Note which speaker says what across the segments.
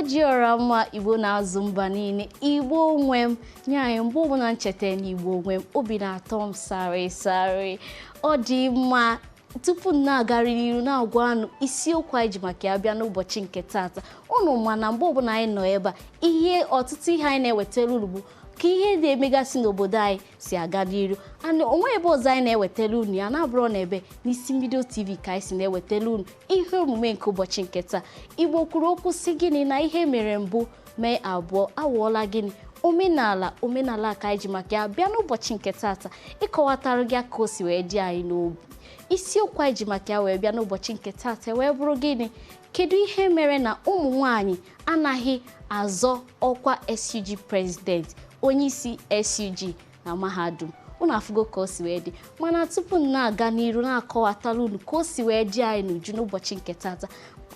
Speaker 1: Ji ọra mma, Igbo na-azụ mba niile, Igbo onwe m nye anyị. Mgbe ọbụla ncheta na Igbo onwe m, obi na-atọ m sarị sarị. Ọ dị mma. Tupu m na-agarị n'iru na-agwa anụ isiokwu anyị ji maka ya bịa n'ụbọchị nke tata, unu ma na mgbe ọbụla anyị nọ ebe a, ihe ọtụtụ ihe anyị na-ewetara unu bụ ka ihe na-emegasị n'obodo anyị si aga n'iru. And onwe ebe ọzọ anyị na-ewetara unu ya na-abụrụ na ebe n'Isi Mbido TV ka anyị si na-ewetara unu ihe omume nke ụbọchị nke taa. Igbo kwuru okwu si gịnị na ihe mere mbụ mee abụọ awụọla gịnị? Omenala. Omenala ka anyị ji maka ya bịa n'ụbọchị nke tata, ịkọwatara gị ka o si wee dị anyị n'obi. Isiokwu anyị ji maka ya wee bịa n'ụbọchị nke tata wee bụrụ gịnị? Kedu ihe mere na ụmụ nwanyị anaghị azọ ọkwa SUG president, onye isi SUG na mahadum? Unu afụgo ka o si wee dị. Mana tupu m na-aga n'iru na-akọwatara unu ka o si wee dị anyị n'uju n'ụbọchị nke tata,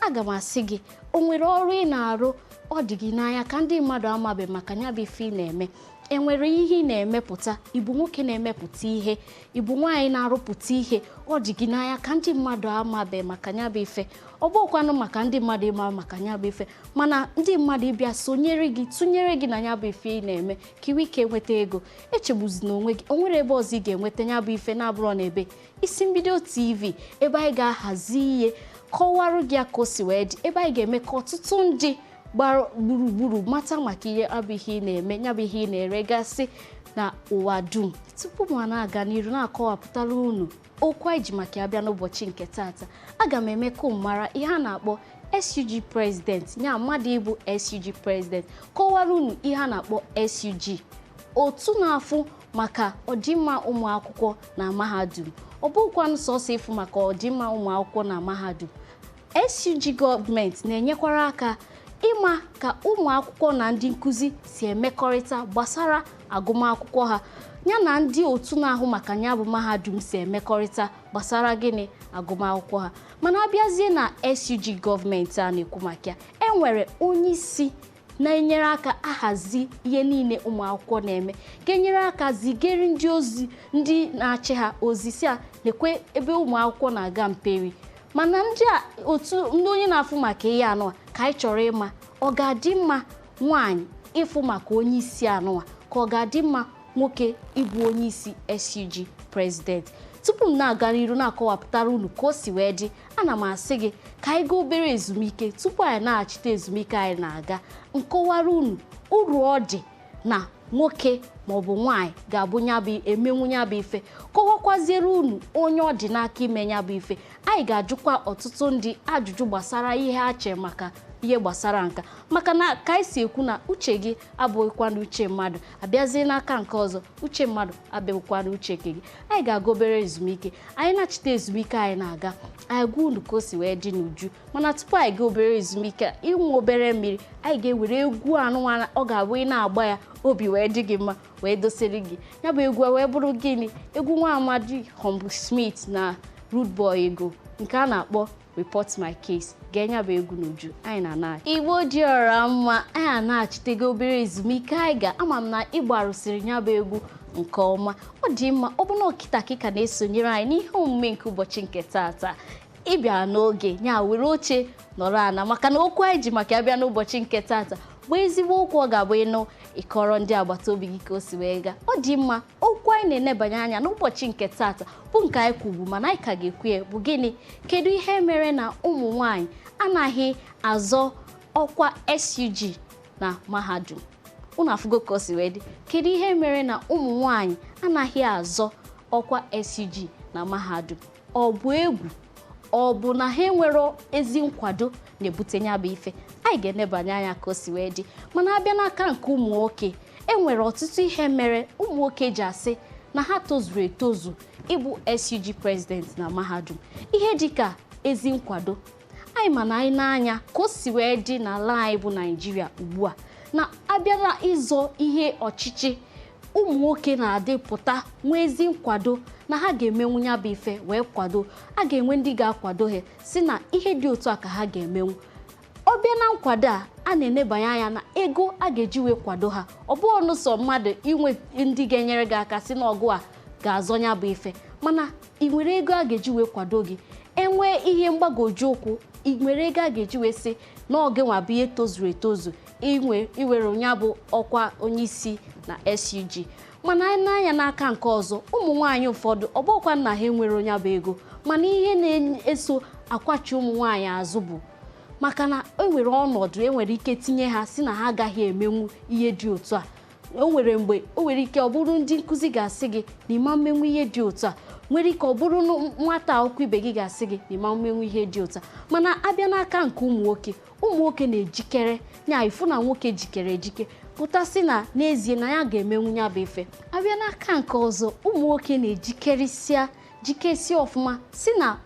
Speaker 1: aga m asị gị, o nwere ọrụ ị na-arụ ọ dị gị n'anya ka ndị mmadụ amabe maka ya bụ ife ị na-eme? Enwere ihe ị na-emepụta, ịbụ nwoke na-emepụta ihe, ịbụ nwaanyị na-arụpụta ihe, ọ dị gị n'anya ka ndị mmadụ amabe maka ya bụ ife? Ọ bụkwanụ maka ndị mmadụ ịma maka ya bụ ife, mana ndị mmadụ ịbịa sonyere gị, tụnyere gị na ya bụ ife ị na-eme ka iwe ike nweta ego. Echegbuzina onwe gị. O nwere ebe ọzọ ị ga-enweta ya bụ ife na-abụrọ n'ebe Isi Mbido TV, ebe anyị ga-ahazi ihe kọwarụ gị ka o si wee dị, ebe anyị ga-eme ka ọtụtụ ndị gbara gburugburu mata maka ihe abụ ihe ị na-eme, ya bụ ihe ị na-eregasị na ụwa dum. Tupu m na-aga n'iru na-akọwapụtara unu okwu anyị ji maka ya bịa n'ụbọchị nke tata, aga m eme ka unu mara ihe a na-akpọ SUG president, ya mmadụ ịbụ SUG president, kọwara unu ihe a na-akpọ SUG, otu na-afụ maka ọdịmma ụmụ akwụkwọ na mahadum. Ọ bụkwanụ sọsọ ịfụ maka ọdịmma ụmụ akwụkwọ na mahadum. SUG gọọmenti na-enyekwara aka ịma ka ụmụ akwụkwọ na ndị nkụzi si emekọrịta gbasara agụmakwụkwọ ha, ya na ndị otu na-ahụ maka ya bụ mahadum si emekọrịta gbasara gịnị? Agụmakwụkwọ ha. Mana abịazie na SUG gọọmenti a na-ekwu maka ya, enwere onye isi na-enyere aka ahazi ihe niile ụmụ akwụkwọ na-eme, ga-enyere aka zigere ndị ozi, ndị na-achị ha ozi, si a na-ekwe ebe ụmụ akwụkwọ na-aga mperi. Mana ndị a otu ndị onye na-afụ maka ihe anụwa ka anyị chọrọ ịma, ọ ga-adị mma nwaanyị ịfụ maka onye isi anụwa, ka ọ ga-adị mma nwoke ịbụ onye isi SUG president? Tupu m na-aga n'iru na-akọwapụtara unu ka o si wee dị, ana m asị gị ka anyị gaa obere ezumike. Tupu anyị na-achịta ezumike anyị na-aga nkọwara unu uru ọ dị na nwoke maọbụ nwaanyị ga-abụ ya bụ emenwu ya bụ ife, kọwakwaziere unu onye ọ dị n'aka ime ya bụ ife. Anyị ga-ajụkwa ọtụtụ ndị ajụjụ gbasara ihe ha chere maka ihe gbasara nka, maka na ka anyị si ekwu na uche gị abụghịkwa na uche mmadụ abịazie n'aka nke ọzọ, uche mmadụ abịaghịkwa na uche nke gị. Anyị ga-aga obere ezumike. Anyị na-achịta ezumike anyị na-aga, anyị gwa unu ka o si wee dị n'uju. Mana tupu anyị gaa obere ezumike, ịnwe obere mmiri, anyị ga-ewere egwu anụnwa ọ ga-abụ ị na-agba ya, obi wee dị gị mma, wee dosere gị ya bụ egwu. Wee bụrụ gịnị? Egwu nwa amadi Humble Smith na Rude Boy ego nke a na-akpọ "Report My Case". Ga-enye bụ egwu n'uju. Anyị na-ana. Igbo dị ọra mma, anyị ana-achitego obere ezumike anyị ga. Ama m na ịgbarụsịrị ya bụ egwu nke ọma. Ọ dị mma. Ọ bụ na ọkịta ka ị ka na-esonyere anyị n'ihe omume nke ụbọchị nke tata, ị bịara n'oge ya, were oche nọrọ ana, maka na okwu anyị ji maka ya bịa n'ụbọchị nke tata bụ ezigbo okwu. Ọ ga-abụ ịnụ, ịkọrọ ndị agbata obi gị ka o si wee gaa. Ọ dị mma. Okwu anyị na-enebanye anya n'ụbọchị nke tata bụ nke anyị kwubu, mana anyị ka ga-ekwu ya, bụ gịnị? Kedu ihe mere na ụmụ nwanyị anaghị azọ ọkwa SUG na mahadum? Unu afụgo ka o si wee dị. Kedu ihe mere na ụmụ nwanyị anaghị azọ ọkwa SUG na mahadum? Ọ bụ egwu? Ọ bụ na ha enwero ezi nkwado na-ebute ya bụ ife? Anyị ga-enebanye anya ka o si wee dị. Mana abịa n'aka nke ụmụ nwoke, e nwere ọtụtụ ihe mere ụmụ nwoke ji asị na ha tozuru etozu ịbụ SUG president na mahadum, ihe dịka ezi nkwado. Anyị ma na anyị n'anya ka o si wee dị n'ala anyị bụ Naijiria ugbu a, na abịa na ịzọ ihe ọchịchị, ụmụ nwoke na-adịpụta nwee ezi nkwado na ha ga-emenwu ya bụ ife wee kwado. A ga-enwe ndị ga-akwado ha si na ihe dị otu a ka ha ga-emenwu. Ọ bịa na nkwado a, a na-enebanye anya na ego a ga-eji wee kwado ha. Ọ bụghị ọnụ sọ mmadụ inwe ndị ga-enyere gị aka si n'ọgụ a ga-azọ ya bụ ife, mana ị nwere ego a ga-eji wee kwado gị. Enwee ihe mgbagwoju ụkwụ, ị Ị nwere ego a ga-eji wee sị na ọ gịnwa bụ ihe tozuru etozu inwe iwere ya bụ ọkwa onye isi na SUG. Mana n'anya n'aka nke ọzọ, ụmụ nwaanyị ụfọdụ ọgbọkwa nna ha enwere onye bụ ego, mana ihe na-eso akwachi ụmụ nwaanyị azụ bụ maka na e nwere ọnọdụ enwere ike tinye ha si na ha agaghị emenwu ihe dị otu a. O nwere mgbe o nwere ike ọ bụrụ ndị nkụzi ga-asị gị na ịma mmenwu ihe dị otu a, nwere ike ọ bụrụ nwata akwụkwọ ibe gị ga-asị gị na ịma mmenwu ihe dị otu a. Mana abịa n'aka nke ụmụ nwoke, ụmụ nwoke na-ejikere nya ifu na nwoke jikere ejike pụtasị na n'ezie na ya ga-emenwu ya bụ ife. Abịa n'aka nke ọzọ, ụmụ nwoke na-ejikerịsịa jikesie ọfụma si na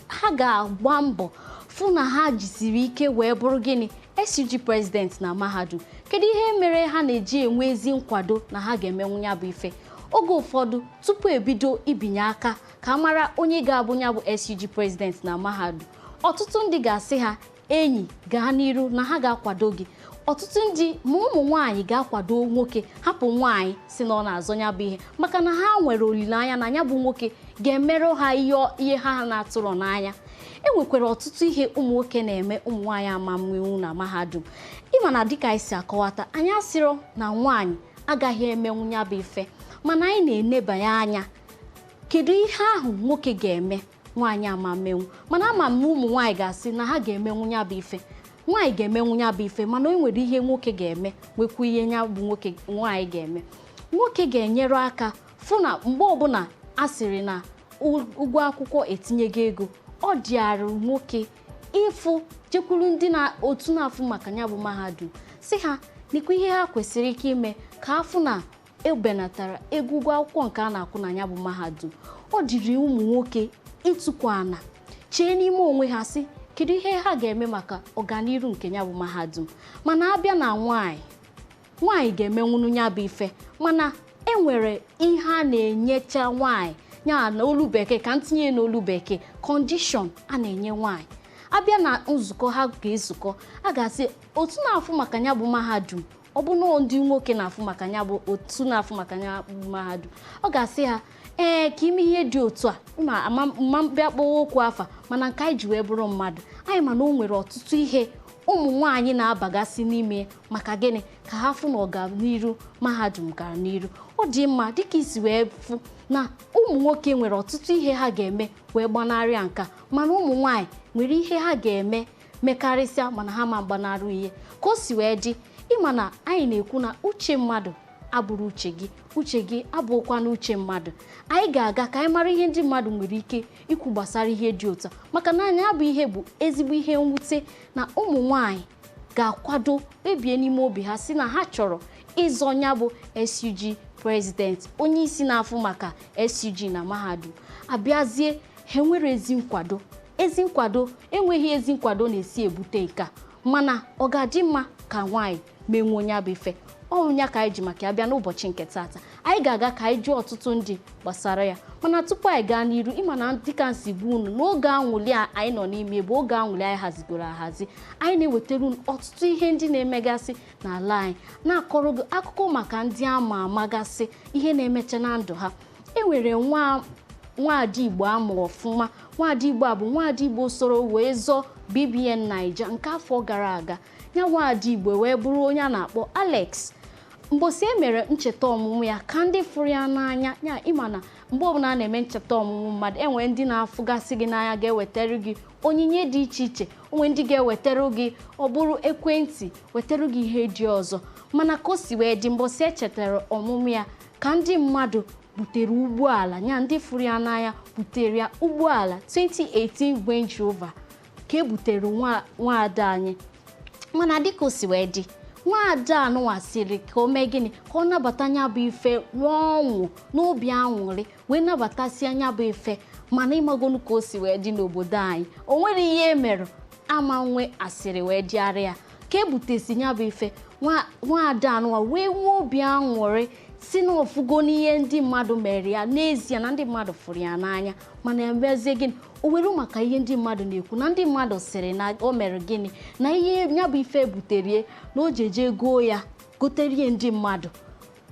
Speaker 1: ha ga-agba mbọ fụ na ha jisiri ike wee bụrụ gịnị SUG president na mahadum. Kedu ihe mere ha na-eji enwe ezi nkwado na ha ga-emenwu ya bụ ife? Oge ụfọdụ tupu ebido ibinye aka ka a mara onye ga-abụ ya bụ SUG president na mahadum, ọtụtụ ndị ga-asị ha, enyi, gaa n'iru na ha ga-akwado gị. Ọtụtụ ndị ma ụmụ nwaanyị ga-akwado nwoke hapụ nwaanyị si na ọ na-azọ ya bụ ihe, maka na ha nwere olileanya na ya bụ nwoke ga-emerụ ha ihe ha na-atụrụ n'anya. E nwekwara ọtụtụ ihe ụmụ nwoke na-eme ụmụ nwaanyị ama mmenwu na mahadum. Ịma na dịka anyị si akọwata, anyị asịrọ na nwaanyị agaghị emenwu ya bụ ife, mana anyị na-enebanye anya kedu ihe ahụ nwoke ga-eme nwaanyị ama mmenwu. Mana ama m na ụmụ nwaanyị ga-asị na ha ga-emenwu ya bụ ife, nwaanyị ga-emenwu ya bụ ife, mana o nwere ihe nwoke ga-eme, nwekwa ihe ya bụ nwoke nwaanyị ga-eme. Nwoke ga-enyere aka fụ na mgbe ọbụla a sịrị na ụgwọ akwụkwọ etinyego ego, ọ dịara nwoke ịfụ jekwuru ndị na otu na-afụ maka ya bụ mahadum, si ha nekwa ihe ha kwesịrị ike ime ka afụ na ebenatara ego ụgwọ akwụkwọ nke a na-akwụ na ya bụ mahadum. Ọ dịrị ụmụ nwoke ịtụkwa ana chee n'ime onwe ha sị kedu ihe ha ga-eme maka ọganiru nke ya bụ mahadum. Mana abịa na nwaanyị, nwaanyị ga-emenwunu ya bụ ife, mana enwere ihe a na-enyecha nwaanyị ya na olu bekee, ka m tinye n'olu bekee, condition a na-enye nwaanyị. Abịa na nzukọ ha ga-ezukọ, a ga-asị otu na-afụ maka ya bụ mahadum, ọ bụ na ndị nwoke na-afụ maka ya bụ otu na-afụ maka ya bụ mahadum, ọ ga-asị ha ee ka ime ihe dị otu a ma ma bịa kpọwa okwu afa. Mana nke anyị ji wee bụrụ mmadụ anyị, mana o nwere ọtụtụ ihe ụmụ nwaanyị na-abagasị n'ime maka gịnị ka ha fụ na ọganiru mahadum gara n'iru. Ọ dị mma dịka isi wee fụ na ụmụ nwoke nwere ọtụtụ ihe ha ga-eme wee gbanarịa nka, mana ụmụ nwaanyị nwere ihe ha ga-eme mekarịsịa mana ha ma gbanarị ihe ka o si wee dị. Ịma na anyị na-ekwu na uche mmadụ abụrụ uche gị, uche gị abụkwa na uche mmadụ. Anyị ga-aga ka anyị mara ihe ndị mmadụ nwere ike ikwu gbasara ihe dị otu a, maka na anyị abụ ihe bụ ezigbo ihe mwute na ụmụ nwanyị ga-akwado kpebie n'ime obi ha si na ha chọrọ ịzọ ya bụ SUG president, onye isi na-afụ maka SUG na mahadum, abịazie ha enwere ezi nkwado. Ezi nkwado enweghị ezi nkwado na-esi ebute nke a, mana ọ ga-adị mma ka nwaanyị menwuo ya bụ ife. Ọ ya ka anyị ji maka ya bịa n'ụbọchị nke tata. Anyị ga-aga ka anyị jụọ ọtụtụ ndị gbasara ya. Mana tupu anyị gaa n'iru, ịma na dịka nsi gwa unu n'oge anwụli a anyị nọ n'ime bụ oge anwụli anyị hazigoro ahazi, anyị na-ewetara unu ọtụtụ ihe ndị na-emegasị n'ala anyị, na-akọrọ gị akụkọ maka ndị ama amagasị ihe na-emecha na ndụ ha. E nwere nwa nwaada Igbo ama ọfụma. Nwaada Igbo a bụ nwaada Igbo soro wee zọọ BBN Naija nke afọ gara aga. Ya nwaada Igbo wee bụrụ onye a na-akpọ Alex. Mgbosi e mere ncheta ọmụmụ ya ka ndị fụrụ ya n'anya ya, ịma na mgbe ọbụla a na-eme ncheta ọmụmụ mmadụ, enwere ndị na-afụgasị gị n'anya ga-ewetara gị onyinye dị iche iche, onwe ndị ga-ewetara gị ọ bụrụ ekwentị, wetara gị ihe dị ọzọ. Mana ka o si wee dị, mbọsị echetara ọmụmụ ya ka ndị mmadụ butere ụgbọala ya, ndị fụrụ ya n'anya butere ya ụgbọala 2018 Range Rover ka e butere nwaada anyị. Mana dịka o si wee dị, nwaada anụnwa sịrị ka o mee gịnị, ka ọ nabata nya bụ ife n'ọnwụ n'obi aṅụrị wee nabatasịa nya bụ ife. Mana ịmagonu ka o si wee dị n'obodo anyị, o nwere ihe e mere ama nwe asịrị wee dịara ya ka ebutesi nya bụ ife. Nwaada anụnwa wee nwee obi aṅụrị si na ọfụgo n'ihe ndị mmadụ mere ya n'ezie na ndị mmadụ fụrụ ya n'anya. Mana emezie gịnị, o were maka ihe ndị mmadụ na-ekwu na ndị mmadụ sịrị na o mere gịnị na ihe ya bụ ife buterie na o jeje goo ya goterie ndị mmadụ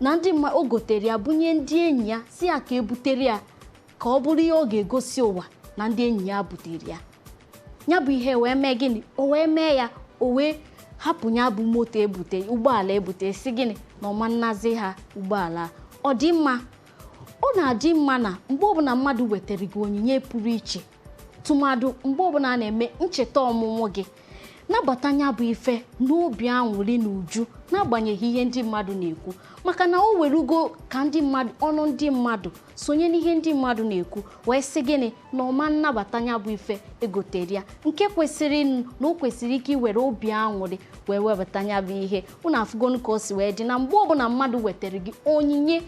Speaker 1: na ndị o gotere ya bunye ndị enyi ya, si ya ka ebutere ya ka ọ bụrụ ihe ọ ga-egosi ụwa na ndị enyi ya butere ya. Ya bụ ihe wee mee gịnị? O wee mee ya, o wee hapụ ya bụ moto ebute, ụgbọala ebute, si gịnị? Na ọma nnazi ha ụgbọala. Ọ dị mma, ọ na-adị mma na mgbe ọbụla mmadụ wetara gị onyinye pụrụ iche, tụmadụ mgbe ọbụla a na-eme ncheta ọmụmụ gị, nabata ya bụ ife n'obi aṅụrị na uju, n'agbanyeghị ihe ndị mmadụ na-ekwu, maka na o werugo ka ndị mmadụ, ọnụ ndị mmadụ sonye n'ihe ndị mmadụ na-ekwu, wee sị gịnị? Na ọma nnabata ya bụ ife egotere ya, nke kwesịrị na o kwesịrị ike iwere obi aṅụrị wee webata ya bụ ihe. Unu afụgonu ka o si wee dị na mgbe ọbụla mmadụ wetara gị onyinye,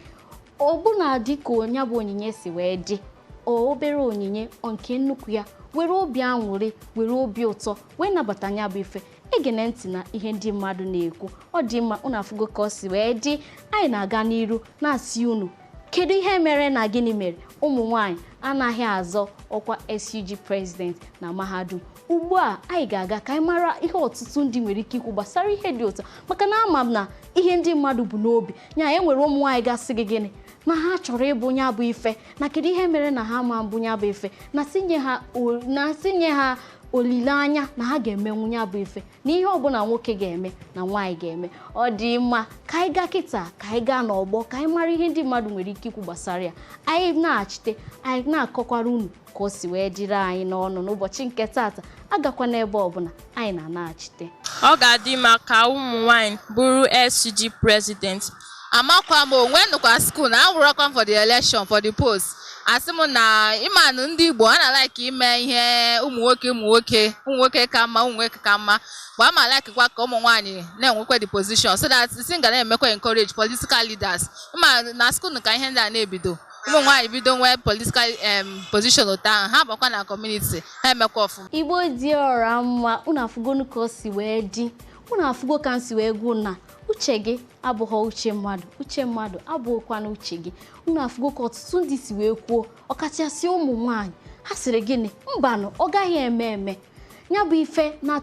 Speaker 1: ọbụna dị ka onye bụ onyinye si wee dị, o obere onyinye, ọ nke nnukwu ya, were obi aṅụrị, were obi ụtọ wee nabata ya bụ ife. Egene ntị na ihe ndị mmadụ na-ekwu. Ọ dị mma, unu afụgo ka ọ si wee dị. Anyị na-aga n'iru na-asị unu, kedu ihe mere na gịnị mere ụmụ nwanyị anaghị azọ ọkwa SUG president na mahadum? Ugbu a anyị ga-aga ka anyị mara ihe ọtụtụ ndị nwere ike ikwu gbasara ihe dị ụtọ, maka na ama m na ihe ndị mmadụ bụ n'obi nya. E nwere ụmụ nwaanyị gasị gị gịnị? Na ha chọrọ ịbụ ya bụ ife, na kedu ihe mere na ha ma mbụ ya bụ ife, na sinye ha olileanya na ha ga-emenwu ya bụ ife, na ihe ọbụla nwoke ga-eme na nwaanyị ga-eme. Ọ dị mma, ka anyị gaa kịta, ka anyị gaa n'ọgbọ, ka anyị mara ihe ndị mmadụ nwere ike ikwu gbasara ya. Anyị na-achite, anyị na-akọkwara unu ka o si wee dịrị anyị n'ọnụ n'ụbọchị nke taata. Agakwa n'ebe ọbụla, anyị na-anaghachite.
Speaker 2: Ọ ga-adị mma ka ụmụ nwanyị bụrụ SUG president.
Speaker 3: Amakwa m onwe nụkwa school na awụrọkwa m for the election, for the post. Asị m na ịmanụ ndị Igbo a na-like ime ihe ụmụ nwoke, ụmụ nwoke, ụmụ nwoke ka mma, ụmụ nwoke ka mma, but ama like-kwa ka ụmụ nwaanyị na-enwekwa the position, so that si ga na-emekwa encourage political leaders. Ịma na school ka ihe ndị a na-ebido, ụmụ nwaanyị bido nwee political position otu ahụ, ha bakwa na community, ha emekwa ọfụma.
Speaker 1: Igbo dị ọra mma, unu afụgonu ka o si wee dị. Unu afụgo ka m si wee gwuo na uche gị abụghị uche mmadụ, uche mmadụ abụghịkwana uche gị. Unu afụgo ka ọtụtụ ndị si wee kwuo, ọkachasị ụmụ nwanyị. Ha sịrị gịnị? Mbanụ, ọ gaghị eme eme ya bụ ife na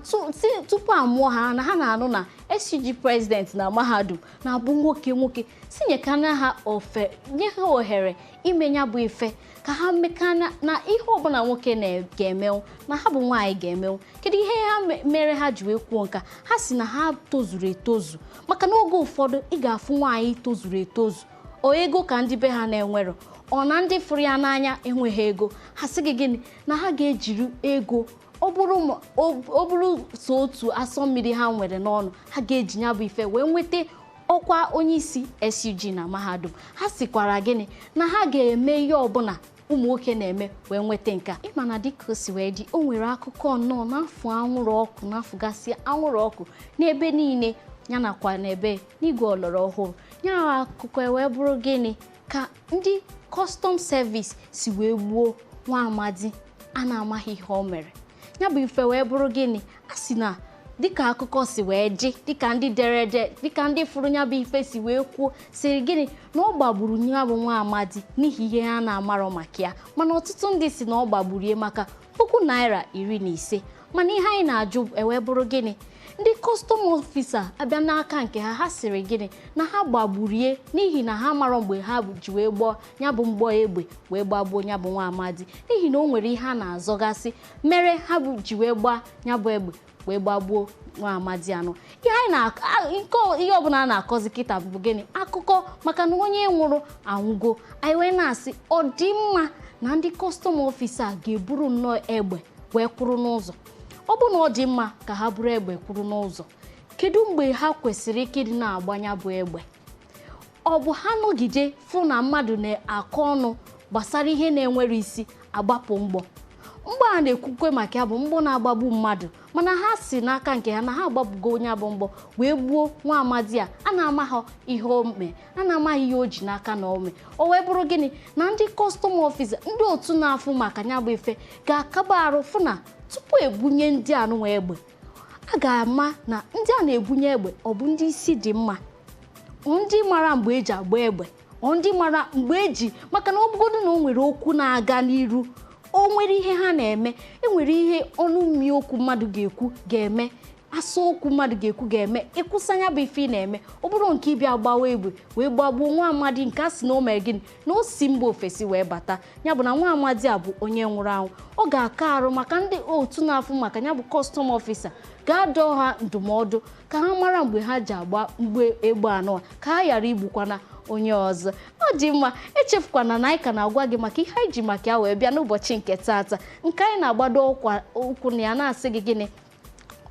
Speaker 1: tupu amụọ ha na ha na-anụ na SUG president na mahadum na-abụ nwoke. Nwoke sinyekana ha ofe, nye ha ohere ime ya bụ ife, ka ha mekana na ihe ọbụla nwoke ga-emenwu na ha bụ nwaanyị ga-emenwu. Kedu ihe ha mere ha ji wee kwuo nka? Ha si na ha tozuru etozu, maka na oge ụfọdụ ị ga-afụ nwaanyị tozuru etozu, o ego ka ndị be ha na-enwero, ọ na ndị fụrụ ya n'anya enweghị ego. Ha sị gị gịnị? Na ha ga-ejiri ego, ọ bụrụ so otu asọ mmiri ha nwere n'ọnụ, ha ga-eji ya bụ ife wee nweta ọkwa onye isi SUG na mahadum. Ha sikwara gịnị? Na ha ga-eme ihe ọbụla ụmụ nwoke na-eme wee nweta nke a. Ịma na dịka o si wee dị, o nwere akụkọ nnọọ n'afọ anwụrụ ọkụ na-afụgasị anwụrụ ọkụ n'ebe niile, ya nakwa n'ebe n'igwe ọlọrọ ọhụrụ. Ya akụkọ wee bụrụ gịnị? Ka ndị custom service si wee gbuo nwa amadi a na-amaghị ihe o mere. Ya bụ ife wee bụrụ gịnị? A sị na dịka akụkọ si wee dị, dịka ndị dere ede, dịka ndị fụrụ ya bụ ife si wee kwuo, siri gịnị? Na ọ gbagburu ya bụ nwa amadi n'ihi ihe ha na-amarọ maka ya. Mana ọtụtụ ndị si na ọ gbagburu ya maka ₦15,000. Mana ihe anyị na-ajụ ewee bụrụ gịnị? Ndị custom officer abịa n'aka nke ha, ha sịrị gịnị? Na ha gbagburie n'ihi na ha marọ mgbe ha ji wee gbọọ ya bụ mgbọ egbe wee gbagbuo ya bụ nwa amadi, n'ihi na o nwere ihe a na-azọgasị mere ha bụ ji wee gbaa ya bụ egbe wee gbagbuo nwa amadi anọ. Ihe anyị na nke ihe ọbụla a na-akọzi kịta bụ gịnị? Akụkọ, maka na onye nwụrụ anwụgo. Anyị wee na-asị, ọ dị mma na ndị custom officer ga-eburu nnọọ egbe wee kwụrụ n'ụzọ? Ọ bụ na ọ dị mma ka ha buru egbe kwụrụ n'ụzọ, kedu mgbe ha kwesịrị ike ịdị na-agbanya bụ egbe? Ọ bụ ha nọgide fụ na mmadụ na-akọ ọnụ gbasara ihe na-enwere isi, agbapụ mgbọ? Mgbọ a na-ekwukwe maka ya bụ mgbọ na-agbagbu mmadụ, mana ha si n'aka nke ha na ha agbapụgo onye abụ mgbọ wee gbuo nwa amadi a a na-amaghị ihe o mee, a na-amaghị ihe o ji n'aka na ome. O wee bụrụ gịnị? Na ndị custom officer, ndị otu na-afụ maka ya bụ ife, ga-akaba arụ fụ na tupu ebunye ndị anụnwa egbe, a ga-ama na ndị a na-ebunye egbe ọ bụ ndị isi dị mma, ndị mara mgbe eji agba egbe, ọ ndị mara mgbe eji, maka na ọ bụgodu na o nwere okwu na-aga n'iru, o nwere ihe ha na-eme, enwere ihe ọnụ mmiri okwu mmadụ ga-ekwu ga-eme. Asụ okwu mmadụ ga-ekwu ga-eme ịkwụsa ya bụ ife ị na-eme. Ọ bụrụ nke ịbịa gbawa egbe wee gbagbuo nwa amadi nke a sị na o mere gịnị, na o si mba ofesi wee bata, ya bụ na nwa amadi a bụ onye nwụrụ anwụ. Ọ ga-aka arụ maka ndị otu na-afụ maka ya bụ custom officer ga-adọ ha ndụmọdụ ka ha mara mgbe ha ji agba mgbe egbe anọ, ka ha ghara igbukwana onye ọzọ. Ọ dị mma, echefukwana na anyị ka na-agwa gị maka ihe anyị ji maka ya wee bịa n'ụbọchị nke taata, nke anyị na-agbado ụkwụ na ya na-asị gị gịnị: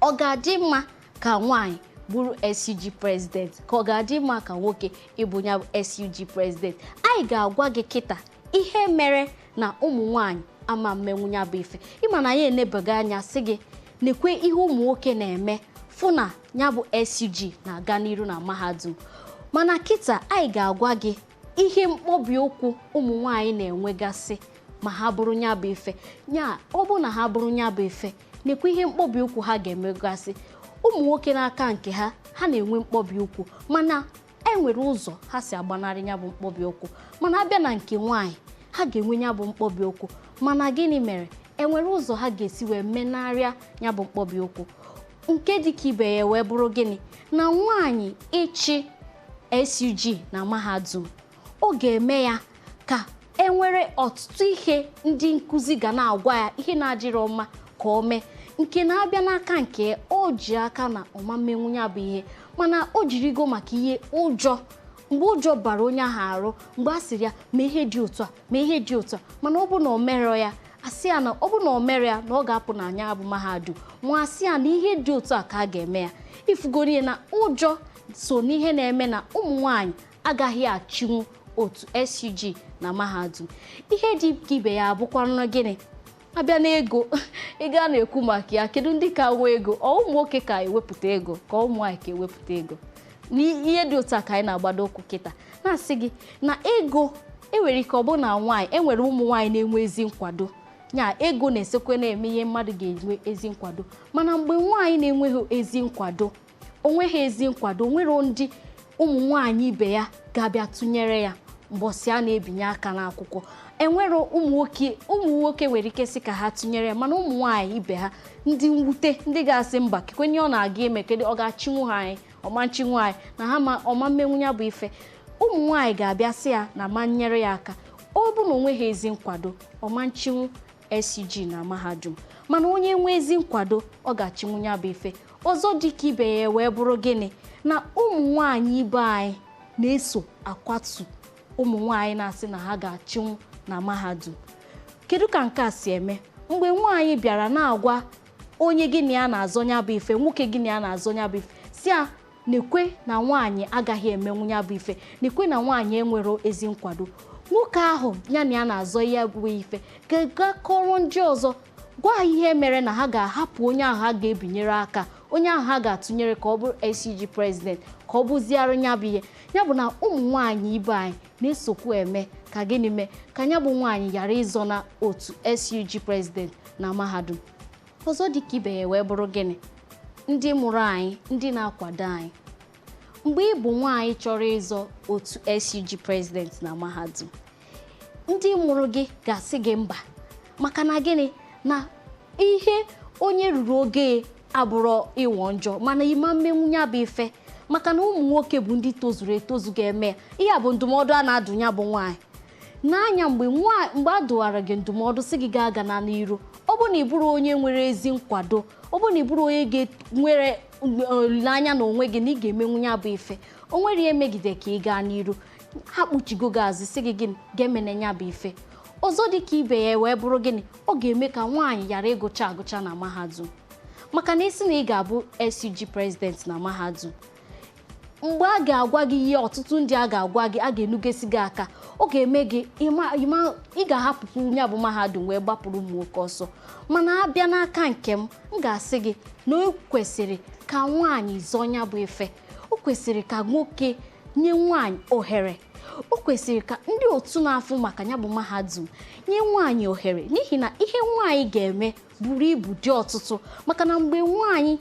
Speaker 1: ọ ga-adị mma ka nwaanyị bụrụ SUG president, ka ọ ga-adị mma ka nwoke ịbụ ya bụ SUG president? Anyị ga-agwa gị kịta ihe mere na ụmụ nwaanyị ama mmenwu ya bụ ife. Ịma na anyị enebaga anya sị gị nekwe ihe ụmụ nwoke na-eme, fụ na ya bụ SUG na-aga n'iru na mahadum. Mana kịta anyị ga-agwa gị ihe mkpọbi ụkwụ ụmụ nwaanyị na-enwegasị ma ha bụrụ ya bụ ife. Ya ọ bụ na ha bụrụ ya bụ ife, nekwe ihe mkpọbi ụkwụ ha ga-emegasị. Ụmụ nwoke n'aka nke ha, ha na-enwe mkpọbi ụkwụ, mana e nwere ụzọ ha si agbanarị ya bụ mkpọbi ụkwụ. Mana abịa na nke nwaanyị, ha ga-enwe ya bụ mkpọbi ụkwụ, mana gịnị mere enwere ụzọ ha ga-esi wee menarịa ya bụ mkpọbi ụkwụ? Nke dịka ibe ya wee bụrụ gịnị? Na nwaanyị ịchị SUG na mahadum, ọ ga-eme ya ka enwere ọtụtụ ihe ndị nkụzi ga na-agwa ya ihe na-adịrọ mma ka o mee, nke na-abịa n'aka nke o ji aka na ọma mmenwu ya bụ ihe. Mana o jirigo maka ihe ụjọ, mgbe ụjọ bara onye ahụ arụ, mgbe a sịrị ya mee ihe dị otu a, mee ihe dị otu a, mana ọ bụ na o merọ ya, asị ya na ọ bụ na o mere ya na ọ ga-apụ na anya bụ mahadum, ma asị ya na ihe dị otu a ka a ga-eme ya. Ifugoro na ụjọ so n'ihe na-eme na ụmụ nwanyị agaghị achịnwu otu SUG na mahadum. Ihe dị ka ibe ya abụkwanụ gịnị? Abịa n'ego, ị gaa na-ekwu maka ya, kedu ndị ka nwee ego? Ọ ụmụ nwoke ka ewepụta ego, ka ụmụ nwaanyị ka ewepụta ego? N'ihe dị otu a ka anyị na-agbado ụkwụ kịta na-asị gị na ego enwere ike ọ bụ na nwaanyị, enwere ụmụ nwaanyị na-enwe ezi nkwado, ya ego na-esekwe na-eme ihe mmadụ ga-enwe ezi nkwado. Mana mgbe nwaanyị na-enweghị ezi nkwado, onweghị ezi nkwado, nwere ndị ụmụ nwaanyị ibe ya ga-abịa tụnyere ya mbọsị a na-ebinye aka n'akwụkwọ. Enwere ụmụ nwoke nwere ike sị ka ha tụnyere ya, mana ụmụ nwaanyị ibe ha, ndị mwute, ndị ga-asị mba, kekwenye ọ na-aga eme, kedu ọ ga-achịnwu ha anyị, ọma nchinwu anyị na ha ma ọma mmenwu ya bụ ife. Ụmụ nwaanyị ga-abịa sị ya na ma nyere ya aka. Ọ bụ na onweghị ezi nkwado, ọma nchinwu SUG na mahadum. Mana onye nwee ezi nkwado, ọ ga-achịnwu ya bụ ife. Ọzọ dị ka ibe ya wee bụrụ gịnị? Na ụmụ nwaanyị ibe anyị na-eso akwatu ụmụ nwaanyị na-asị na ha ga-achịnwu na mahadum. Kedu ka nke a si eme? Mgbe nwaanyị bịara na-agwa onye gị na ya na-azọ ya bụ ife, nwoke gị na ya na-azọ ya bụ ife, si ya na-ekwe na nwaanyị agaghị emenwu ya bụ ife, na-ekwe na nwaanyị enwero ezi nkwado, nwoke ahụ ya na ya na-azọ ya bụ ife ga-aga kọrọ ndị ọzọ, gwa ha ihe mere na ha ga-ahapụ onye ahụ ha ga-ebinyere aka, onye ahụ ha ga-atụnyere ka ọ bụrụ SUG president, ka ọ bụziara ya bụ ihe. Ya bụ na ụmụ nwaanyị ibe anyị na-esokwu eme ka gịnị mee ka ya bụ nwaanyị ghara ịzọ na otu SUG president na mahadum. Ọzọ dị ka ibe ya wee bụrụ gịnị? Ndị mụrụ anyị, ndị na-akwado anyị. Mgbe ị bụ nwaanyị chọrọ ịzọ otu SUG president na mahadum, ndị mụrụ gị ga-asị gị mba. Maka na gịnị? Na ihe onye ruru oge abụrụ ịwọ njọ, mana ịma mmenwu ya bụ ife, maka na ụmụ nwoke bụ ndị tozuru etozu ga-eme ya. Ihe a bụ ndụmọdụ a na-adụ ya bụ nwaanyị n'anya. Mgbe a dụwara gị ndụmọdụ sị gị gaa aga na n'iru, ọ bụ na ị bụrụ onye nwere ezi nkwado, ọ bụ na ị bụrụ onye nwere olileanya na onwe gị na ị ga-emenwu ya bụ ife, o nwere ihe megide ka ị gaa n'iru, ha kpuchigo gị azụ sị gị gịnị ga-emene ya bụ ife. Ọzọ dị ka ibe ya wee bụrụ gịnị? Ọ ga-eme ka nwaanyị ghara ịgụcha agụcha na mahadum. Maka na isi na ị ga-abụ SUG president na mahadum, mgbe a ga-agwa gị ihe ọtụtụ ndị a ga-agwa gị, a ga-enugesi gị aka, ọ ga-eme gị ị ga-ahapụkwu ya bụ mahadum wee gbapụrụ ụmụ nwoke ọsọ. Mana abịa n'aka nke m, m ga-asị gị na o kwesịrị ka nwaanyị zọọ ya bụ ife. O kwesịrị ka nwoke nye nwaanyị ohere. O kwesịrị ka ndị otu na-afụ maka ya bụ mahadum nye nwaanyị ohere, n'ihi na ihe nwaanyị ga-eme buru ibu, dị ọtụtụ. Maka na mgbe nwaanyị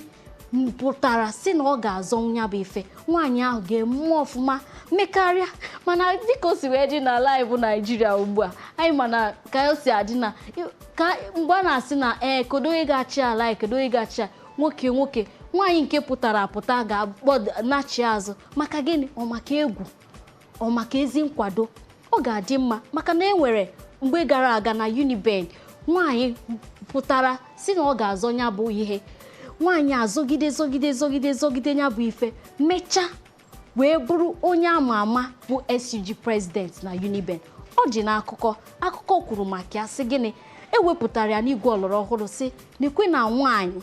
Speaker 1: pụtara si na ọ ga-azọ ya bụ ife, nwaanyị ahụ ga-eme ọfụma mekarịa. Mana dịka o si wee dị n'ala anyị bụ Naijiria ugbu a, anyị mana ka o si adị na ka mgbe a na-asị na ee, kedu onye ga-achị ala anyị, kedu onye ga-achị ala nwoke nwoke Nwaanyị nke pụtara apụta ga-akpọ nachi azụ. Maka gịnị? Ọ maka egwu, ọ maka ezi nkwado. Ọ ga-adị mma, maka na e nwere mgbe gara aga na Uniben, nwaanyị pụtara si na ọ ga-azọ ya bụ ihe. Nwaanyị azọgide, zọgide, zọgide, zọgide ya bụ ife, mechaa wee bụrụ onye ama ama bụ SUG president na Uniben. Ọ dị n'akụkọ. Akụkọ kwuru maka ya sị gịnị? Ewepụtara ya n'igwe ọlọrọ ọhụrụ, sị na-ekwe na nwaanyị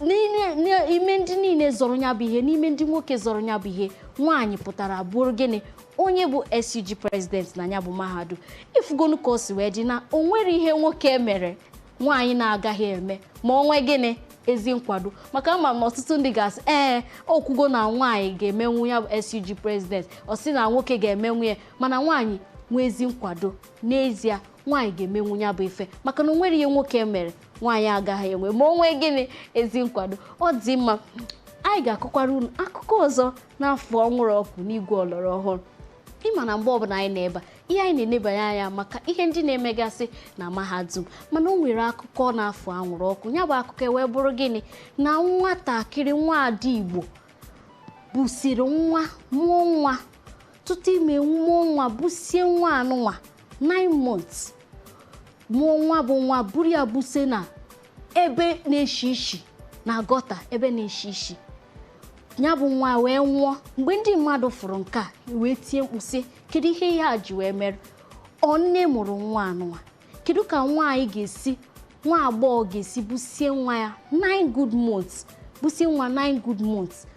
Speaker 1: n'ime ndị niile zọrọ ya bụ ihe, n'ime ndị nwoke zọrọ ya bụ ihe, nwaanyị pụtara bụrụ gịnị? Onye bụ SUG president na ya bụ mahadum. Ifugonu ka o si wee dị na o nwere ihe nwoke mere nwaanyị na-agaghị eme ma ọ nwee gịnị? Ezi nkwado. Maka ama m na ọtụtụ ndị ga-asị, ee, okwugo na nwaanyị ga-emenwu ya bụ SUG president, ọ sị na nwoke ga-emenwu ya. Mana nwaanyị nwee ezi nkwado, n'ezie nwaanyị ga-emenwu ya bụ ife, maka na o nwere ihe nwoke mere nwaanyị agaghị enwe ma o nwee gịnị? Ezi nkwado. Ọ dị mma, anyị ga-akọkwara unu akụkọ ọzọ n'afọ ọhụrụ ọkụ n'igwe ọlọrọ ọhụrụ. Ịma na mgbe ọbụla anyị na-ebe a, ihe anyị na-enebanye anya maka ihe ndị na-emegasị na mahadum. Mana o nwere akụkọ na-afụ anwụrụ ọkụ. Ya bụ akụkọ wee bụrụ gịnị? Na nwatakịrị nwaada Igbo busiri nwa, mụọ nwa tutu ime, mụọ nwa, busie nwa anụnwa 9 months, mụọ nwa bụ nwa, buru ya buse na ebe na-eshi ishi, na gutter ebe na-eshi ishi. Ya bụ nwa wee nwụọ. Mgbe ndị mmadụ fụrụ nke a, wee tie mkpu sị, kedu ihe ihe a ji wee mere? Ọ nne mụrụ nwa anụnwa? Kedu ka nwaanyị ga-esi, nwa agbọghọ ga-esi busie nwa ya 9 good months, busie nwa 9 good months,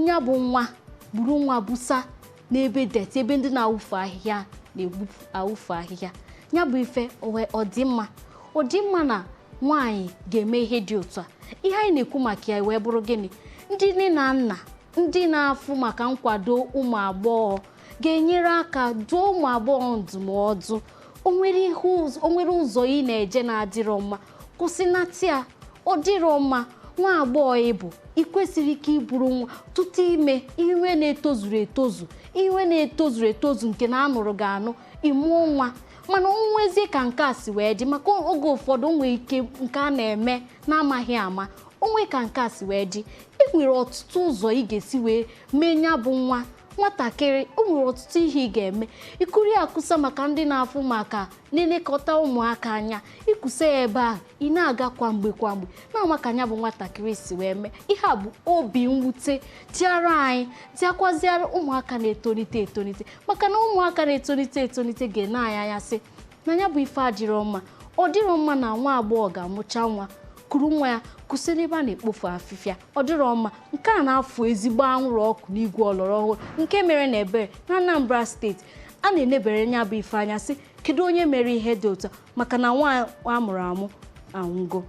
Speaker 1: ya bụ nwa, buru nwa busa n'ebe dirty, ebe ndị na-awụfu ahịhịa na-egbu awụfu ahịhịa? Ya bụ ife ọ dị mma? Ọ dị mma na nwaanyị ga-eme ihe dị otu a? Ihe anyị na-ekwu maka ya wee bụrụ gịnị? Ndị nne na nna, ndị na-afụ maka nkwado ụmụ agbọghọ, ga-enyere aka dụọ ụmụ agbọghọ ndụmọdụ. O nwere ụzọ ị na-eje na-adịrọ mma, kwụsịnata ya, ọ dịrọ mma. Nwa agbọghọ ịbụ, ị kwesịrị ike iburu nwa tutu ime ihe na-etozuru etozu, ihe na-etozuru etozu nke na anụrụ gị anụ, ịmụọ nwa. Mana onwezie ka nke a si wee dị, maka oge ụfọdụ o nwere ike nke a na-eme na-amaghị ama onwe ka nke a si wee dị. E nwere ọtụtụ ụzọ ị ga-esi wee mee ya bụ nwa nwatakịrị. O nwere ọtụtụ ihe ị ga-eme. Ikuri akụsa maka ndị na-afụ maka na-elekọta ụmụaka anya, ịkụsa ya ebe ahụ, ị na-aga kwa mgbe kwa mgbe na-ama ka ya bụ nwatakịrị si wee mee. Ihe a bụ obi mwute tiara anyị, tiakwaziara ụmụaka na-etolite etolite, maka na ụmụaka na-etolite etolite ga-ene anyị anya sị na ya bụ ife adịrọ mma. Ọ dịrọ mma na nwa agbọghọ ga-amụcha nwa, kuru nwa ya kwụsị n'ebe a na-ekpofu afịfịa. Ọ dịrọ mma. Nke a na-afụ ezigbo anwụrụ ọkụ n'igwe ọlọrọ ọhụrụ nke mere na ebere na Anambra Steeti. A na-enebere ya bụ ife anya sị, kedu onye mere ihe dị otu a? Maka na nwa amụrụ amụ anwụgo.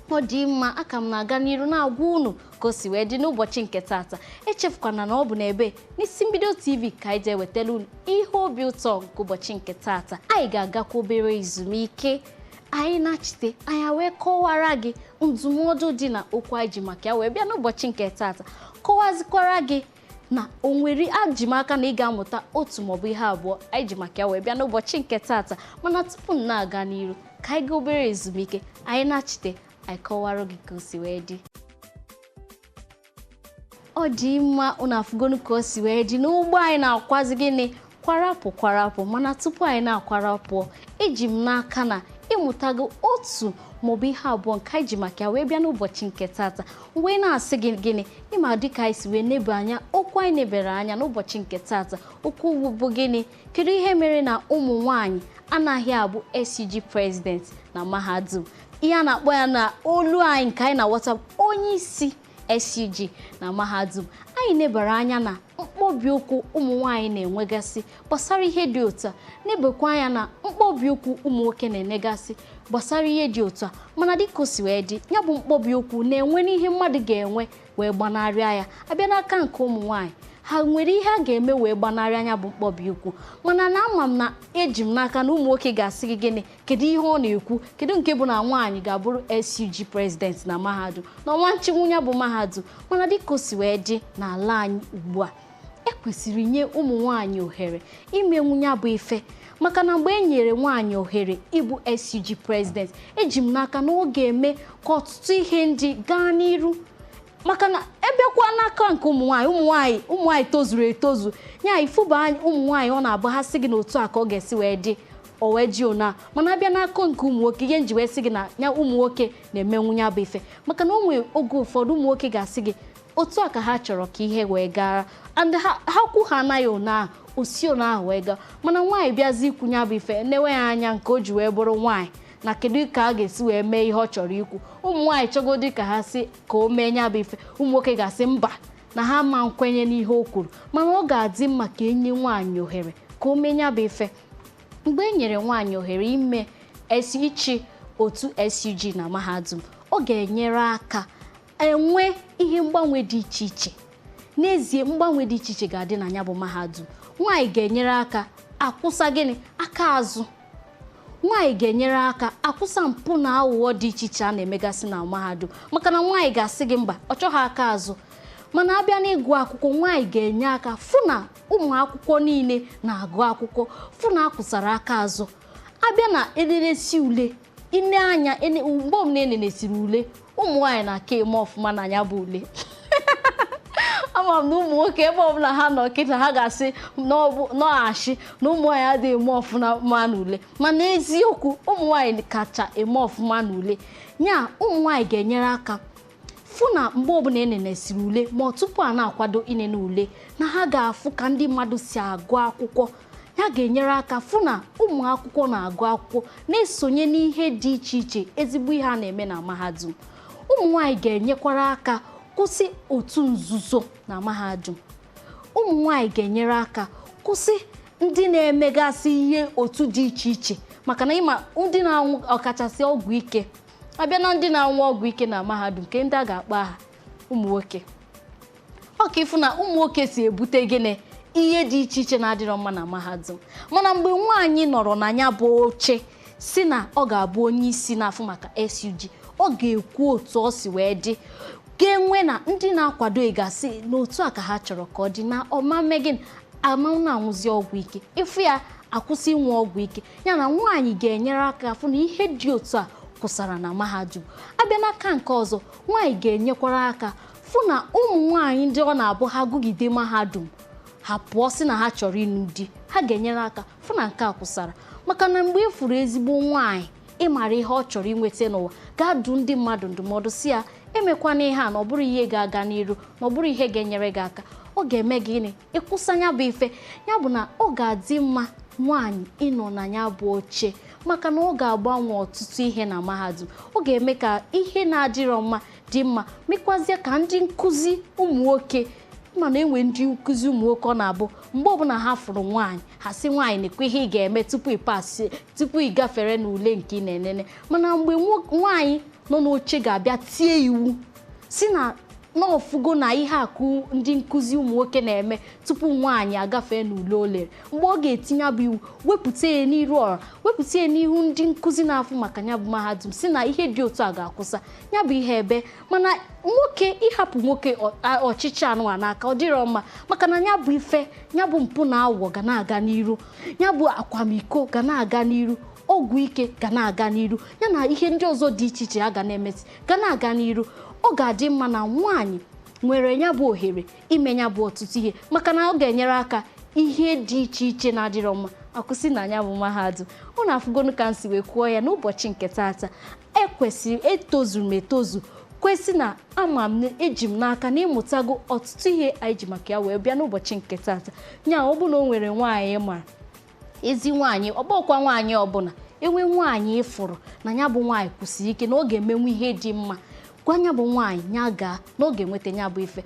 Speaker 1: Ọ dị mma, aka m na-aga n'iru na-agwa unu ka o si wee dị n'ụbọchị nke taata. Echefukwana na ọ bụ n'ebe n'isi mbido TV ka anyị ji ewetara unu ihe obi ụtọ nke ụbọchị nke taata. Anyị ga-agakwa obere ezumike. Anyị na-achite, anyị wee kọwara gị ndụmọdụ dị na okwu anyị ji maka ya wee bịa n'ụbọchị nke taata, kọwazikwara gị na o nwere aji m aka na ị ga-amụta otu maọbụ ihe abụọ anyị ji maka ya wee bịa n'ụbọchị nke taata. Mana tupu m na-aga n'iru, ka anyị gaa obere ezumike. Anyị na-achite, anyị kọwara gị ka o si wee dị. Ọ dị mma, unu afụgonu ka o si wee dị n'ụgbọ anyị na-akwazi gịnị? Kwarapụ, kwarapụ. Mana tupu anyị na-akwarapụ, eji m n'aka na ịmụtago otu maọbụ ihe abụọ nke anyị ji maka ya wee bịa n'ụbọchị nke tata. Wee na-asị gị gịnị? Ịma dịka anyị si wee nebe anya, okwu anyị nebere anya n'ụbọchị nke tata, okwu bụ gịnị? Kedu ihe mere na ụmụ nwanyị anaghị abụ SUG president na mahadum? Ihe a na-akpọ ya na olu anyị nke anyị na-aghọta, onye isi SUG na mahadum. Anyị nebara anya na mkpọbi ụkwụ ụmụ nwaanyị na-enwegasị gbasara ihe dị otu a, nebekwa anya na mkpọbi ụkwụ ụmụ nwoke na-enegasị gbasara ihe dị otu a. Mana dịka o si wee dị, ya bụ mkpọbi ụkwụ na-enwe n'ihe mmadụ ga-enwe wee gbanarịa ya. Abịa n'aka nke ụmụ nwaanyị, ha nwere ihe a ga-eme wee gbanarị anya bụ mkpọbi ụkwụ. Mana na ama m na eji m n'aka na ụmụ nwoke ga-asị gị gịnị? Kedu ihe ọ na-ekwu? Kedu nke bụ na nwaanyị ga-abụrụ SUG president na mahadum na ọnwa nchịnwu ya bụ mahadum? Mana dịka o si wee dị n'ala anyị ugbu a, ekwesịrị nye ụmụ nwaanyị ohere imenwu ya bụ ife, maka na mgbe e nyere nwaanyị ohere ịbụ SUG president, eji m n'aka na ọ ga-eme ka ọtụtụ ihe ndị gaa n'iru. Maka na ebịakwa n'aka nke ụmụ nwaanyị, ụmụ nwaanyị tozuru etozu ya ifụba ụmụ nwaanyị, ọ na-abụ ha sị gị na otu a ka ọ ga-esi wee dị, o wee ji ona. Mana abịa n'aka nke ụmụ nwoke, ihe nji wee sị gị na ya ụmụ nwoke na-emenwu ya bụ ife, maka na o nwee oge ụfọdụ ụmụ nwoke ga-asị gị otu a ka ha chọrọ ka ihe wee gara, and ha kwu ha anaghị ona ahụ osi ona ahụ wee gaa. Mana nwaanyị bịazi ikwu ya bụ ife, newe ya anya nke o ji wee bụrụ nwaanyị, na kedu ka a ga-esi wee mee ihe ọ chọrọ ikwu. Ụmụ nwaanyị chọgodi ka ha si ka o mee ya bụ ife, ụmụ nwoke ga-asị mba, na ha ma nkwenye n'ihe o kwuru. Mana ọ ga-adị mma ka enye nwaanyị ohere ka o mee ya bụ ife. Mgbe e nyere nwaanyị ohere ime ịchị otu SUG na mahadum, ọ ga-enyere aka enwe ihe mgbanwe dị iche iche. N'ezie, mgbanwe dị iche iche ga-adị na ya bụ mahadum. Nwaanyị ga-enyere aka akwụsa gịnị? Aka azụ. Nwaanyị ga-enyere aka akwụsa mpụ na aghụghọ dị iche iche a na-emegasị na mahadum, maka na nwaanyị ga-asị gị mba, ọ chọghị aka azụ. Mana abịa n'ịgụ akwụkwọ, nwaanyị ga-enye aka fụ na ụmụ akwụkwọ niile na-agụ akwụkwọ, fụ na akwụsara aka azụ. Abịa na ederesi ule, ine anya mgbe ọbụla enenesiri ule, ụmụ nwaanyị na-aka eme ọfụma na ya bụ ule. Ama m na ụmụ nwoke ebe ọbụla ha nọ kịta, ha ga-asị nọghachi na ụmụ nwaanyị adịghị eme ọfụma n'ule, mana eziokwu, ụmụ nwaanyị kacha eme ọfụma n'ule. Nya ụmụ nwaanyị ga-enyere aka fụ na mgbe ọbụla enenesiri ule, ma ọ tupu a na-akwado inene ule, na ha ga-afụ ka ndị mmadụ si agụ akwụkwọ. Ya ga-enyere aka fụ na ụmụ akwụkwọ na-agụ akwụkwọ, na-esonye n'ihe dị iche iche, ezigbo ihe a na-eme na mahadum. Ụmụ nwaanyị ga-enyekwara aka kwụsị otu nzuzo na mahadum. Ụmụ nwaanyị ga-enyere aka kwụsị ndị na-emegasị ihe otu dị iche iche, maka na ịma ndị na-anwụ ọkachasị ọgwụ ike. Abịa na ndị na-anwụ ọgwụ ike na mahadum, nke ndị a ga-akpọ aha ụmụ nwoke, ọ ka ịfụ na ụmụ nwoke si ebute gịnị? Ihe dị iche iche na-adịrọ mma na mahadum. Mana mgbe nwaanyị nọrọ na ya bụ oche, si na ọ ga-abụ onye isi na-afụ maka SUG, ọ ga-ekwu otu ọ si wee dị, ga-enwe na ndị na-akwado gasị n'otu a ka ha chọrọ ka ọ dị, na ọma gịnị ama na-anwụzi ọgwụ ike, ịfụ ya akwụsị ịnwe ọgwụ ike. Ya na nwaanyị ga-enyere aka fụ na ihe dị otu a kwụsara na mahadum. Abịa n'aka nke ọzọ, nwaanyị ga-enyekwara aka fụ na ụmụ nwaanyị ndị ọ na-abụ ha gụgide mahadum, ha pụọ sị na ha chọrọ ịnụ di, ha ga-enyere aka fụ na nke a kwụsara. Maka na mgbe ị fụrụ ezigbo nwaanyị, ịmara ihe ọ chọrọ inweta n'ụwa, ga-adụ ndị mmadụ ndụmọdụ si ya emekwana ihe a, na ọ bụrụ ihe ga-aga n'iru, na ọ bụrụ ihe ga-enyere gị aka, ọ ga-eme gị gịnị? Ịkwụsa ya bụ ife. Ya bụ na ọ ga-adị mma nwaanyị ịnọ na ya bụ oche, maka na ọ ga-agbanwe ọtụtụ ihe na mahadum. Ọ ga-eme ka ihe na-adịrọ mma dị mma, mekwazie ka ndị nkụzi ụmụ nwoke, mana enwe ndị nkụzi ụmụ nwoke ọ na-abụ mgbe ọbụla ha fụrụ nwaanyị, ha sị nwaanyị na-ekwe ihe ị ga-eme tupu ị pasị, tupu ị gafere n'ule nke ị na-enene. Mana mgbe nwaanyị nọ n'oche ga-abịa tie iwu si na n'ọfụgo na ihe akụ ndị nkụzi ụmụ nwoke na-eme tupu nwaanyị agafee n'ule o lere, mgbe ọ ga-etinye bụ iwu, wepụta ya n'iru ọra, wepụta ya n'ihu ndị nkụzi na-afụ maka ya bụ mahadum, si na ihe dị otu a ga-akwụsa ya bụ ihe ebe. Mana nwoke ịhapụ nwoke ọchịchị anụwa n'aka, ọ dịrọ mma, maka na ya bụ ife, ya bụ mpụ na aghụghọ ga na-aga n'iru, ya bụ akwamiko ga na-aga n'iru, ọgwụ ike ga na-aga n'iru, ya na ihe ndị ọzọ dị iche iche a ga na-emesi ga na-aga n'iru. Ọ ga-adị mma na nwaanyị nwere ya bụ ohere ime ya bụ ọtụtụ ihe, maka na ọ ga-enyere aka ihe dị iche iche na-adịrọ mma akwụsị na ya bụ mahadum. Ọ na-afụgonu ka m si wee kwuo ya n'ụbọchị nke taata. Ekwesịrị etozuru m etozu, kwesị na ama m na eji m n'aka na ịmụtago ọtụtụ ihe anyị ji maka ya wee bịa n'ụbọchị nke taata. Nya ọ bụ na o nwere nwaanyị mara ezi nwaanyị, ọgbọkwa nwaanyị ọbụla enwe nwaanyị ịfụrụ na ya bụ nwaanyị kwụsịrị ike na ọ ga-emenwu ihe dị mma, gwa ya bụ nwaanyị ya gaa na ọ ga-enweta ya bụ ife,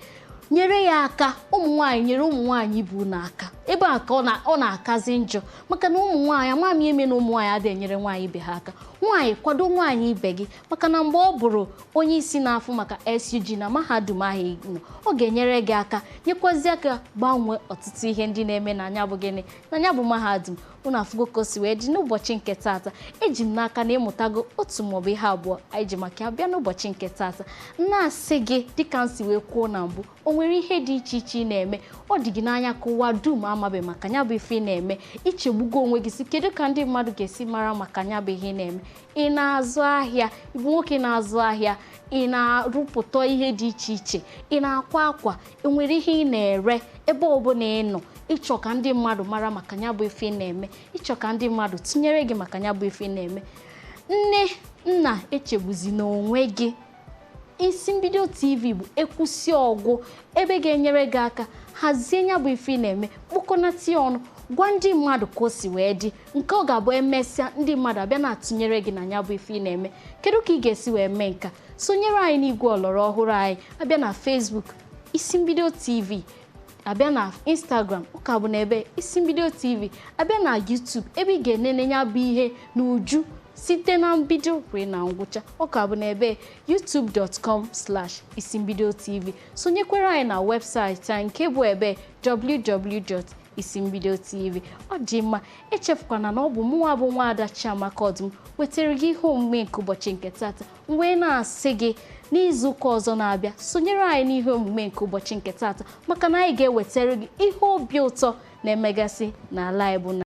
Speaker 1: nyere ya aka. Ụmụ nwaanyị nyere ụmụ nwaanyị ibu n'aka ebe a ka ọ na-akazi njọ, maka na ụmụ nwaanyị ama m ime na ụmụ nwaanyị adịghị enyere nwaanyị ibe ha aka. Nwaanyị kwado nwaanyị ibe gị, maka na mgbe ọ bụrụ onye isi na-afụ maka SUG na mahadum ahụ nọ, ọ ga-enyere gị aka, nyekwazi aka gbanwee ọtụtụ ihe ndị na-eme na anya bụ gịnị na anya bụ mahadum. Unu afụgo ka o si wee dị n'ụbọchị nke taata. Eji m n'aka na ịmụtago otu maọbụ ihe abụọ anyị ji maka ya bịa n'ụbọchị nke taata. Na-asị gị, dịka m si wee kwuo na mbụ, o nwere ihe dị iche iche ị na-eme ọ dị gị n'anya ka ụwa dum amabeghị maka ya bụ ife ị na-eme. Ichegbugo onwe gị si kedu ka ndị mmadụ ga-esi mara maka ya bụ ihe ị na-eme. Ị na-azụ ahịa, ịbụ nwoke na-azụ ahịa, ị na-arụpụta ihe dị iche iche, ị na-akwa akwa, enwere ihe ị na-ere, ebe ọbụla ị nọ ịchọ ka ndị mmadụ mara maka ya bụ ife ị na-eme, ịchọ ka ndị mmadụ tinyere gị maka ya bụ ife ị na-eme. Nne nna, echegbuzi n'onwe gị. Isi Mbido TV bụ ekwusi ọgwụ ebe ga-enyere gị aka hazie ya bụ ife ị na-eme, kpokọnata ya ọnụ, gwa ndị mmadụ ka o si wee dị, nke ọ ga-abụ emesịa ndị mmadụ abịa na-atụnyere gị na ya bụ ife ị na-eme. Kedu ka ị ga-esi wee mee nka? Sonyere anyị n'igwe ọlọrọ ọhụrụ anyị, abịa na Facebook Isi Mbido TV, abịa na Instagram ụka bụ n'ebe Isi Mbido TV, abịa na YouTube ebe ị ga-enene ya bụ ihe n'uju site na mbido wee na ngwụcha, ọ ka bụ n'ebe youtube.com/isimbidotv. Sonyekwere anyị na webụsaịtị anyị nke bụ ebe www.isimbidotv. Ọ dị mma, echefukwana na ọ bụ mụnwa bụ nwaada Chiamaka Ọdụm wetara gị ihe omume nke ụbọchị nke tata, wee na-asị gị n'izu ụka ọzọ na-abịa sonyere anyị n'ihe omume nke ụbọchị nke tata, maka na anyị ga-ewetara gị ihe obi ụtọ na-emegasị n'ala anyị bụ.